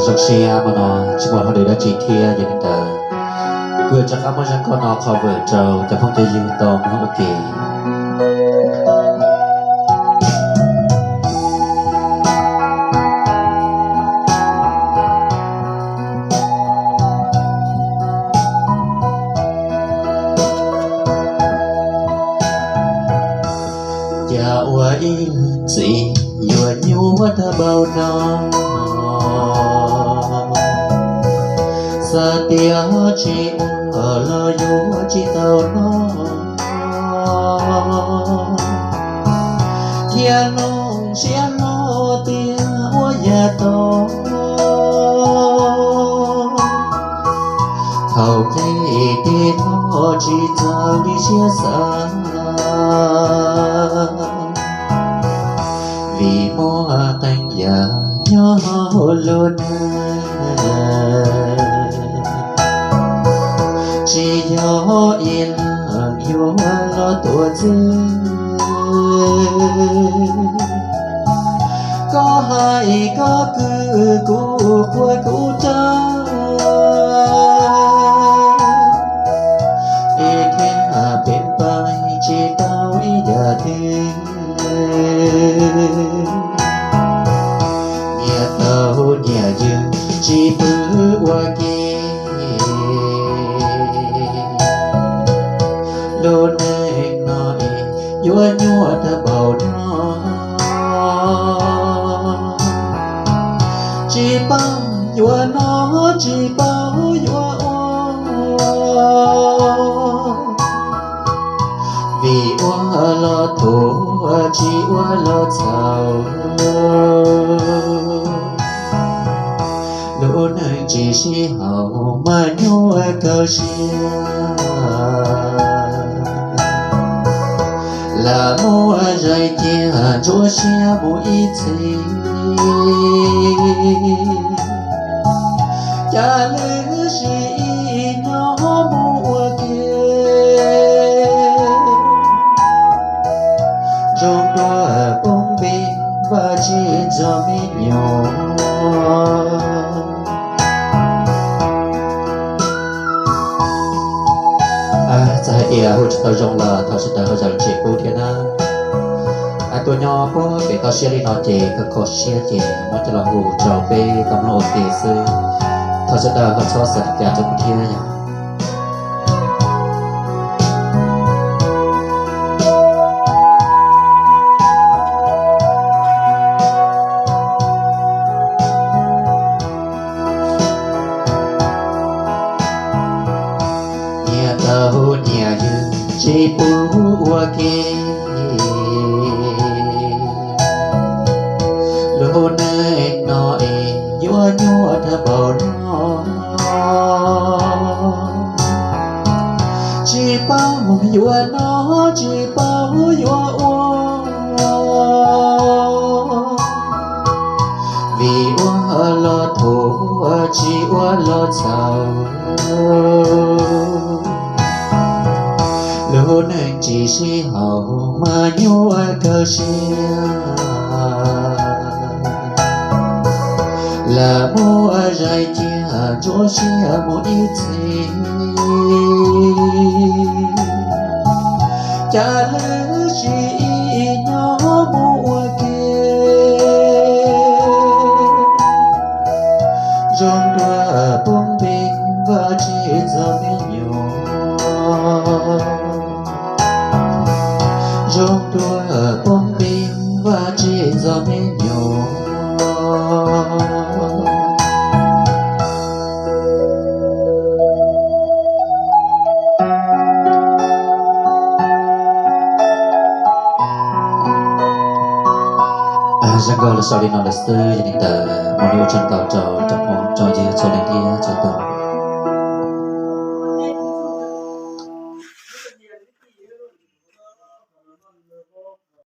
Zoo siab hmo no tsis muaj hauj lwm dab tsi thiab, yog li ntawd kuv yuav rov qab muab zaj nkauj no cover rau cov phooj cov ywg tau mloog ua ke. Cas ua ib leeg txiv yuav nyuaj tag npaum no, xav tias tsis ua los yuav tsis tau no, thiab lub siab loj tias ua yam tau. Thaum qhib tes no tsis txawj li siab xav, vim muaj qee yam nyob hauv lub neej, tsis yog ib leeg yuav los tuav txwv. Koj hais koj kwv kuv qhuas kuv rag, es thiaj pem pais tsis tau ib yam twg. Nyias tau nyias yws tsis pub ua ke, lub neej no es yuav nyuaj tag npaum no, tsis paub yuav noj tsis paub yuav ua, vim ua los thuam tsis ua los txhaum. Lub neej tsis sib haum mas nyuaj kawg siab, lam muab zais cia ntsuab siab mus ib txhis. Cas lwm sim ib nyob mus ua ke, zoo dua poob npe vaj tse ntxog me nyuam. Txawm hais tias hu tsis tau zoo los thov sawv daws ho zam lub txim pub thiab na. Tuaj nyob puag pem toj siab li no ces kho kho siab ces muab coj los hu rau peb tau mloog ua ke xwb. Thov sawv daws ho txhob xav li cas rau kuv thiab yom. Nyias tau nyias yws tsis pub ua ke, lub neej no es yuav nyuaj tag npaum no, tsis paub yuav noj tsis paub yuav ua, vim ua los thuam tsis ua los txhaum. Lub neej tsis sib haum mas nyuaj kawg siab, lam muab zais cia ntsuab siab mus ib txhis. Cas lwm sim ib nyob mus ua ke, zoo dua poob npe vaj tse ntxog me nyuam. Zoo dua poob npe vaj tse ntxog me nyuam. Zoo nkauj los xaus li no lawm xwb, yog li ntawd muaj lus ua tsaug ntau rau tsoom phooj tsoom ywg txhua leej thiab txhua tus.